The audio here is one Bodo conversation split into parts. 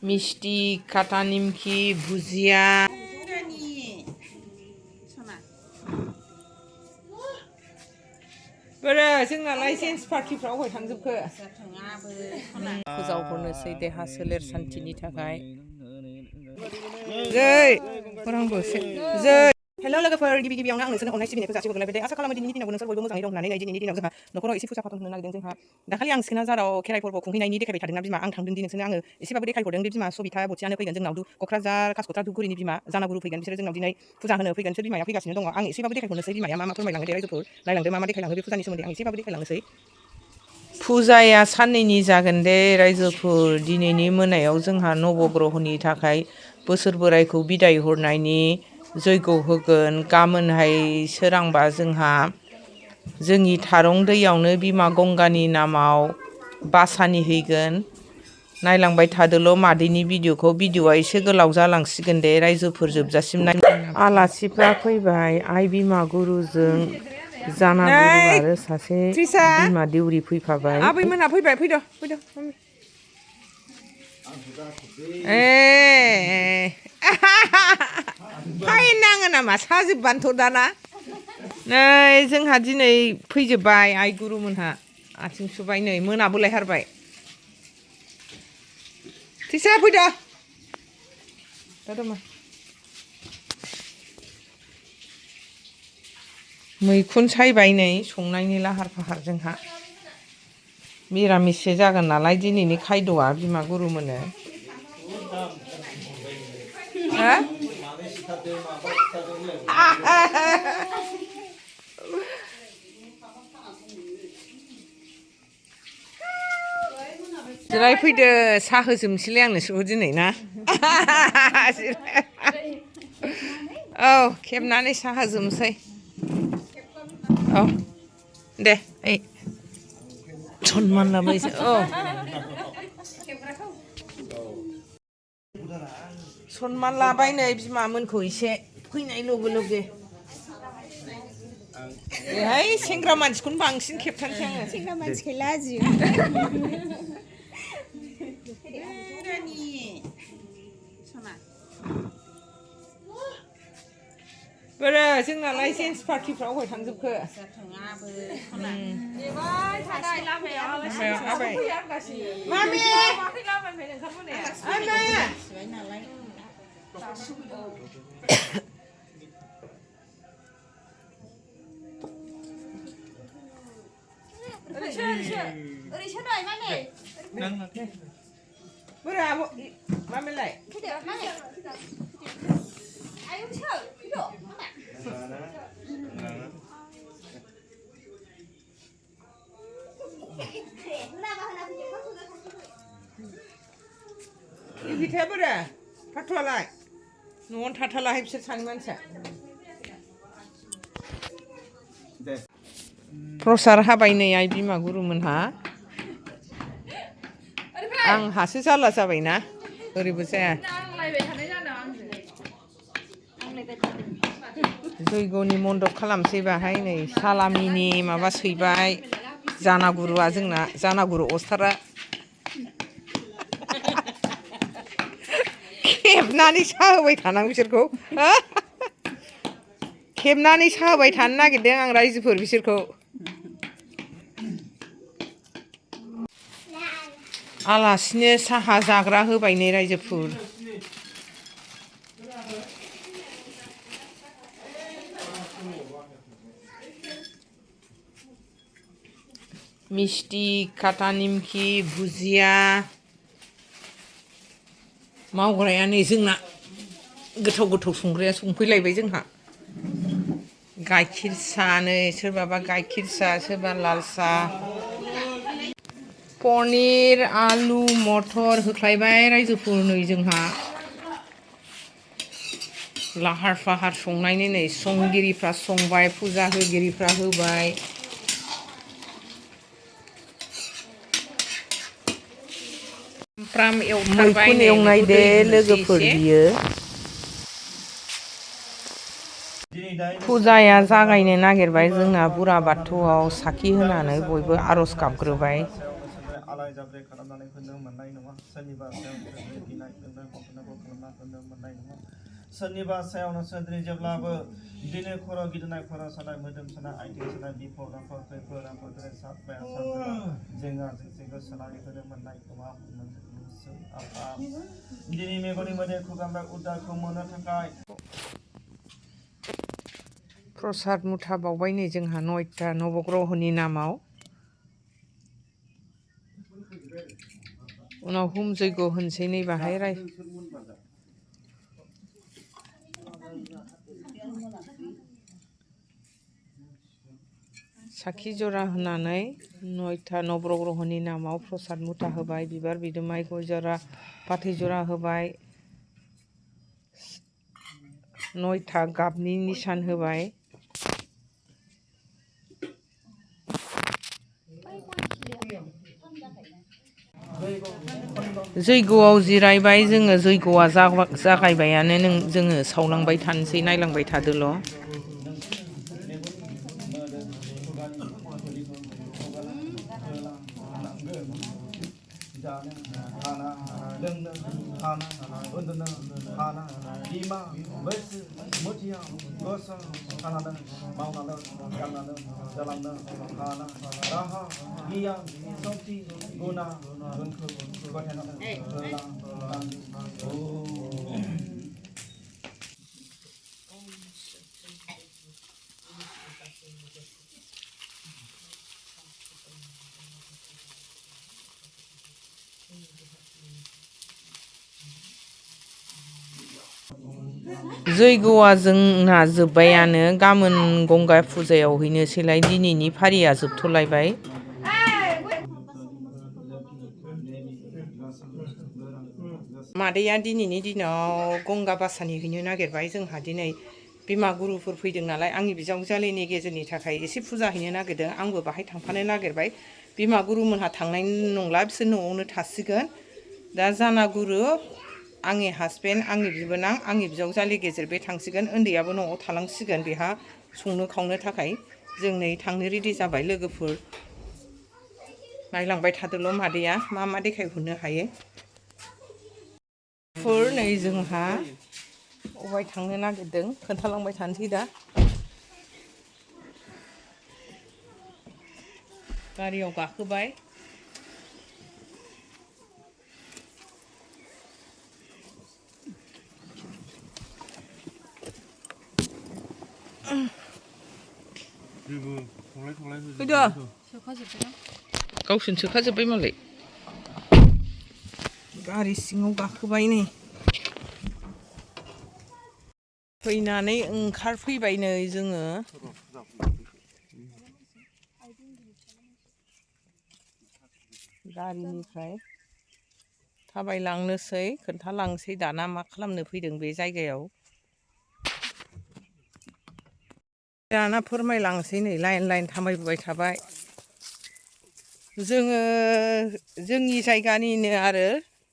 मिस्टी काटा निमखि भुजिया बोरो जोंनालाय जेन्स पार्टिफ्राव अबहाय थांजोबखो फोजावहरनोसै देहा सोलेर सान्थिनि थाखाय जै फोरांबो जै हेल' लोगोफोर गिबियावनो आं नोंसोरनो अननाय सिबिनायखौ जासिहरग्रोनाय जाबाय आसा खालामो दिनैनि दिनावबो नोंसोर बयबो मोजाङै दं होननानै दिनैनि दिनाव जोंहा न'खराव एसे फुजा फाथाल होनो नागिरदों जोंहा दाखालि आं सिखोना जाराव खेराइ फोरबो खुंहैनायनि देखायबाय थादोंना बिमा आं थांदों दि नोंसोरनो आङो एसेबाबो देखायहरदों बे बिमा सबिता बथियानो फैगोन जोंनाव क'क्राझार कासकट्रा धुपगुरिनि बिमा जानागुरु फैगोन बिसोरो जोंनाव दिनै फुजा होनो फैगोन सोर बिमाया फैगासिनो दङ आं एसेबाबो देखायहरनोसै बिमाया मा मा फोरमायलाङो दे रायजोफोर नायलांदो मा मा देखायलाङो बे फुजानि सोमोन्दै आं एसेबाबो देखायलांनोसै फुजाया साननैनि जागोन दे रायजोफोर दिनैनि मोनायाव जोंहा नबग्रहनि थाखाय बोसोर बोराइखौ बिदाय हरनायनि जयग' होगोन गाबोनहाय सोरांबा जोंहा जोंनि थारं दैयावनो बिमा गंगानि नामाव बासानि हैगोन नायलांबाय थादोल' मादैनि भिडिअ'आ एसे गोलाव जालांसिगोन दे रायजोफोर जोबजासिम नाय आलासिफ्रा फैबाय आइ बिमा गुरुजों जानागुरु आरो सासे बिमा देउरि फैफाबाय आबैमोनहा फैबाय फैद' फाइन नाङो नामा साजोब्बानोथ' दाना नै जोंहा दिनै फैजोब्बाय आइ गुरुमोनहा आथिं सुबाय नै मोनाबोलायथारबाय थिसा फैदो दादमा मैखुन सायबाय नै संनायनि लाहार फाहार जोंहा मिरामिससो जागोन नालाय दिनैनि खायद'आ बिमा गुरुमोननो जिरायफैदो साहा होजोबनोसैलै आं नोंसोरखौ दिनै ना औ खेबनानै साहा होजोबनोसै औ दे ओइ सनमान लाबायसो औ सनमान लाबाय नै बिमामोनखौ एसे फैनाय लगे लगे बेहाय सेंग्रा मानसिखौनो बांसिन खेबथारसै आङो सेंग्रा मानसिखौ लाजियो बोरो जोंनालाय जेन्स पार्टिफ्राव अबहाय थांजोबखो बोरो आब' मामेलाय बिथाया बोरो फाथ'आलाय न'आवनो थाथालाहाय बिसोर सानै मानसिया प्रसाद हाबाय नै आइ बिमा गुरुमोनहा आंहासो जारला जाबायना ओरैबो जाया जयग'नि मन्दप खालामसै बाहाय नै सालामिनि माबा सैबाय जानागुरुआ जोंना जानागुरु अस्तारा खेबनानै साहोबाय थानां बिसोरखौ खेबनानै साहोबाय थानो नागिरदों आं रायजोफोर बिसोरखौ आलासिनो साहा जाग्रा होबाय नै रायजोफोर मिस्टी काटा निमखि भुजिया मावग्राया नै जोंना गोथाव गोथाव संग्राया संफैलायबाय जोंहा गाइखेर साहा नै सोरबाबा गाइखेर साहा सोरबा लाल साहा पनिर आलु मटर होख्लायबाय रायजोफोर नै जोंहा लाहार फाहार संनायनि नै संगिरिफ्रा संबाय फुजा होगिरिफ्रा होबाय मैखुन एवनाय दे लोगोफोर बियो फुजाया जागायनो नागिरबाय जोंना बुरा बाथौआव साखि होनानै बयबो आर'ज गाबग्रोबाय सालाय जाब्रे खालामनानै होनो मोननाय नङा सोरनिबा सायाव नोंसोर गिनाय नोंनो हमथानांगौ खालामना होनो मोननाय नङा सोरनिबा सायाव नोंसोर जेब्लाबो दिनै खर' गिदिंनाय खर' सानाय मोदोम सानाय आथिं सानाय बिफद आफद खैफोद आफद साबबाया साबजाला जेंना जेंसिखौ सोनानै होनो मोननाय नङा नोंसोर आफा दिनै मेगननि मोदै खुगानिफ्राय उद्धारखौ मोननो थाखाय प्रसाद मुथा बावबाय नै जोंहा 9टा नबग्रहनि नामाव उनाव हुम जयग होनसै नै बाहाय राय साखि जरा होनानै 9टा नबग्रहनि नामाव प्रसाद मुथा होबाय बिबार बिदोमाय गय जरा फाथै जरा होबाय 9टा गाबनि निसान होबाय जैग'आव जिरायबाय जोङो जैग'आ जागायबायानो जोङो सावलांबाय थानोसै नायलांबाय थादोल' जानो थाना लोंनो थाना उन्दुनो थाना बिमा बैसो मुथिया गोसो थानानै मावनानै दांनानै जालांनो थाना राहा गियान सक्ति गुना गुनखौ गथायनानै होलांनांगौ जैग'आ जोंना जोब्बायानो गाबोन गंगा फुजायाव हैनोसैलाय दिनैनि फारिया जोबथ'लायबाय मादैया दिनैनि दिनाव गंगा बासानि हैनो नागिरबाय जोंहा दिनै बिमा गुरुफोर फैदों नालाय आंनि बिजावजालिनि गेजेरनि थाखाय एसे फुजा हैनो नागिरदों आंबो बाहाय थांफानो नागिरबाय बिमा गुरुमोनहा थांनाय नंला बिसोर न'आवनो थासिगोन दा जाना गुरु आंनि हासबेन्ड आंनि बिबोनां आंनि बिजावजालि गेजेर बे थांसिगोन उन्दैयाबो न'आव थालांसिगोन बेहा संनो खावनो थाखाय जों नै थांनो रेडि जाबाय लोगोफोर नायलांबाय थादोल' मादैया मा मा देखायहरनो हायो नै जोंहा अबाय थांनो नागिरदों खोन्थालांबाय थानोसै दा गारियाव गाखोबाय फैदो गावसोरनो सोखाजोब्बाय मालाय गारि सिङाव गाखोबाय नै फैनानै ओंखारफैबाय नै जोङो गारिनिफ्राय थाबायलांनोसै खोन्थालांसै दाना मा खालामनो फैदों बे जायगायाव दाना फोरमायलांसै नै लाइन लाइन थाबायबोबाय थाबाय जोङो जोंनि जायगानिनो आरो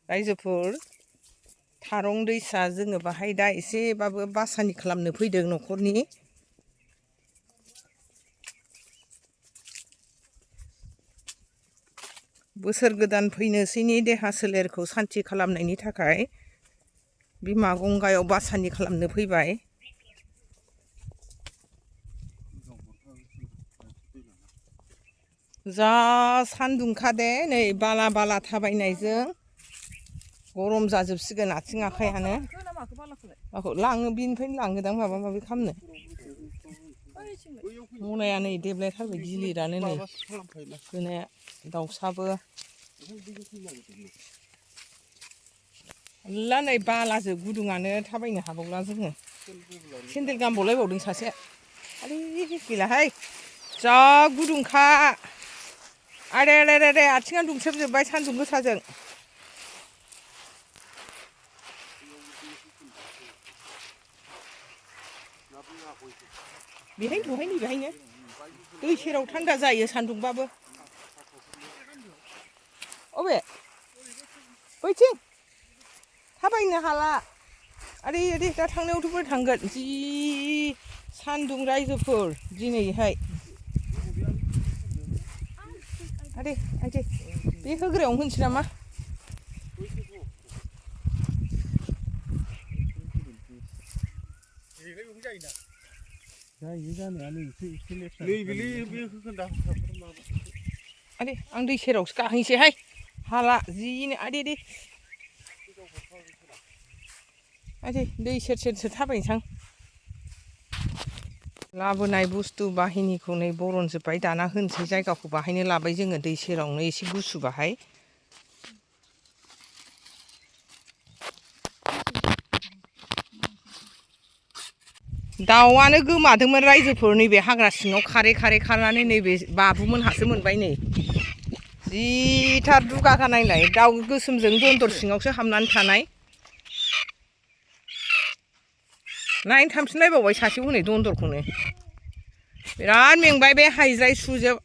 रायजोफोर थारं दैसा जोङो बाहाय दा एसेबाबो बासानि खालामनो फैदों न'खरनि बोसोर गोदान फैनोसैनि देहा सोलेरखौ सान्थि खालामनायनि थाखाय बिमा गंगायाव बासानि खालामनो फैबाय जा सान्दुंखा दे नै बाला बाला थाबायनायजों गरम जाजोबसिगोन आथिं आखायानो माखौ लाङो बिनिफ्रायनो लाङोदां माबा माबि खालामनो मनाया नै देबलायथारबाय गिलिरानो नै होनाया दाउसाबो मेरला नै बालाजों गुदुङानो थाबायनो हाबावला जोङो सेन्देल गानबावलायबावदों सासे आरे गैलाहाय जा गुदुंखा आरे आरे आरे आथिङा दुंसोबजोब्बाय सान्दुं गोसाजों बेहायनो दहाय नै बेहायनो दै सेराव थान्दा जायो सान्दुंबाबो अबे बैथिं थाबायनो हाला आरे आरे दा थांनायावथ' बोरै थांगोन जि सान्दुं रायजोफोर दिनैहाय आदे आदे बे होग्रायावनो होनसै नामा आदे आं दै सेरावसो गाहैनोसैहाय हाला जिनो आदे दे आदे दै सेर सेरसो थाबायनोसां लाबोनाय बुस्थु बाहिनिखौ नै बरनजोब्बाय दाना होनसै जायगाखौ बाहायनो लाबाय जोङो दै सेरावनो एसे गुसु बाहाय दाउआनो गोमादोंमोन रायजोफोर नैबे हाग्रा सिङाव खारै खारै खारनानै नैबे बाबुमोनहासो मोनबाय नै जिथार दुगाखा नायलाय दाउ गोसोमजों दन्दर सिङावसो हाबनानै थानाय नायनो थांफिनलायबावबाय सासे हनै दन्दरखौनो बिराद मेंबाय बे हायज्राय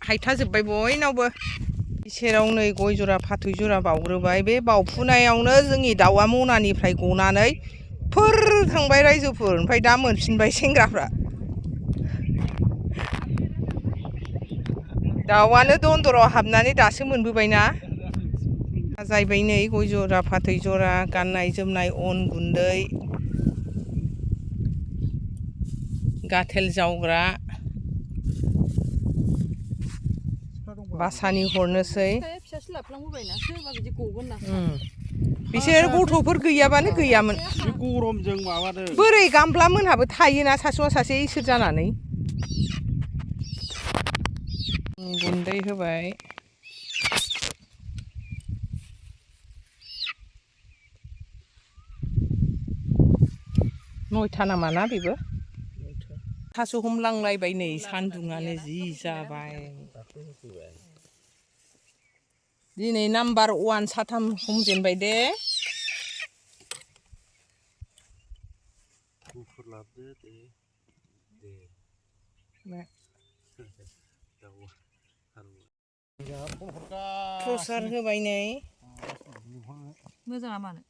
हायथाजोब्बाय बयनावबो सेराव नै गय जरा फाथै जरा बावग्रोबाय बे बावफुनायावनो जोंनि दाउआ मनानिफ्राय गनानै फोर थांबाय रायजोफोर ओमफ्राय दा मोनफिनबाय सेंग्राफ्रा दाउआनो दन्दराव हाबनानै दासो मोनबोबायना जाहैबाय नै गय जरा फाथै जरा गाननाय जोमनाय अन गुन्दै गाथेल जावग्रा बासानि हरनोसै बिसोर गथ'फोर गैयाबानो गैयामोन गरमजों माबादों बोरै गामब्ला मोनहाबो थायोना सासे नङा सासे इसोर जानानै गुन्दै होबाय नयथा नामा ना बेबो थास' हमलांलायबाय नै सान्दुङानो जि जाबाय दिनै नाम्बार 1 साथाम हमजेनबाय दे गुफुर लाबोदो दे प्रसाद होबाय नै मोजाङा मानो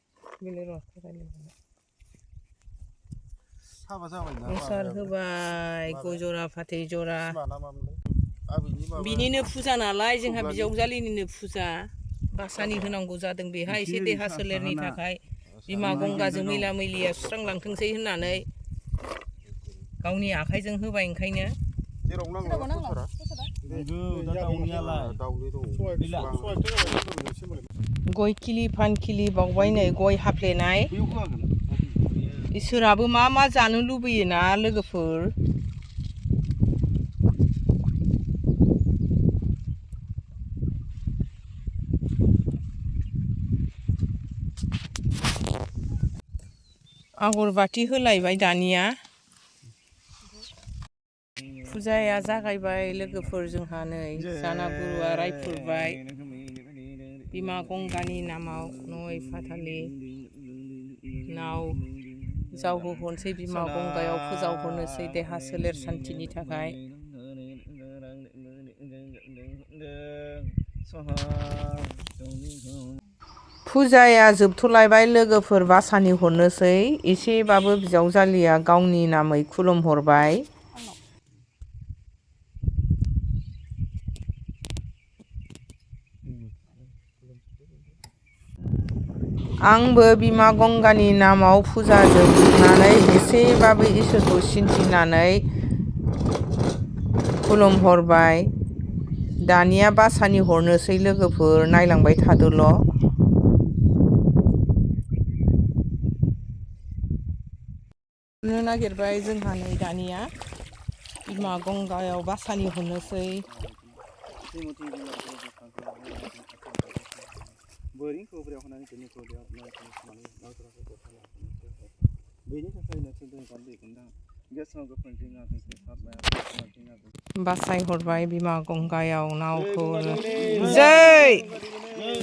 प्रसाद होबाय गय जरा फाथै जरा बिनिनो फुजा नालाय जोंहा बिजावजालिनिनो फुजा बासानि होनांगौ जादों बेहा एसे देहा सोलेरनि थाखाय बिमा गंगाजों मैला मैलिया सुस्रांलांथोंसै होननानै गावनि आखाइजों होबाय ओंखायनो गय खिलि फान खिलि बावबाय नै गय हाफ्लेनाय इसोराबो मा मा जानो लुबैयोना लोगोफोर आगर बाथि होलायबाय दानिया फुजाया जागायबाय लोगोफोर जोंहा नै जानागुरुआ रायफुरबाय बिमा गंगानि नामाव नय फाथालि नाव जावहोहरनोसै बिमा गंगायाव फोजावहरनोसै देहा सोलेर सान्थिनि थाखाय फुजाया जोबथ'लायबाय लोगोफोर बासानि हरनोसै एसेबाबो बिजावजालिया गावनि नामै खुलुमहरबाय आंबो बिमा गंगानि नामाव फुजा जोबनानै एसेबाबो इसोरखौ सिन्थिनानै खुलुमहरबाय दानिया बासानि हरनोसै लोगोफोर नायलांबाय थादोल' नो नागिरबाय जोंहा नै दानिया बिमा गंगायाव बासानि हरनोसै बासाय हरबाय बिमा गंगायाव नावखौ जै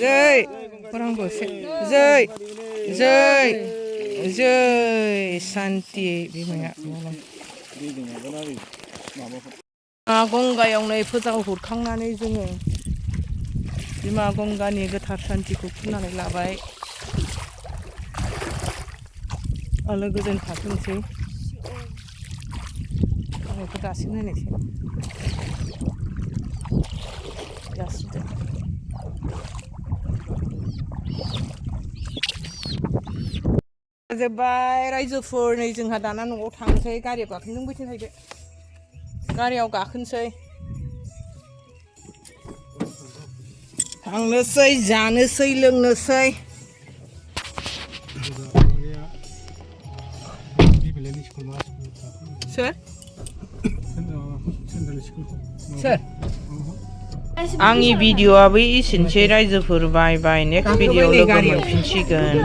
जै जै जै जै सान्ति बिमाया गंगायाव नै फोजावहरखांनानै जोङो बिमा गंगानि गोथार सान्तिखौ खुलुमनानै लाबाय आलो गोजोन थाथोंसै आं बेखौ दासिम होनोसै सुदो जोब्बाय रायजोफोर नै जोंहा दाना न'आव थांसै गारियाव गाखोनो बैथिं थायदो गारियाव गाखोनोसै थांनोसै जानोसै लोंनोसै सोर सोर आंनि भिडिअ'आबो एसेनोसै रायजोफोर बाय बाय नेक्स्ट भिडिअ लोगो मोनफिनसिगोन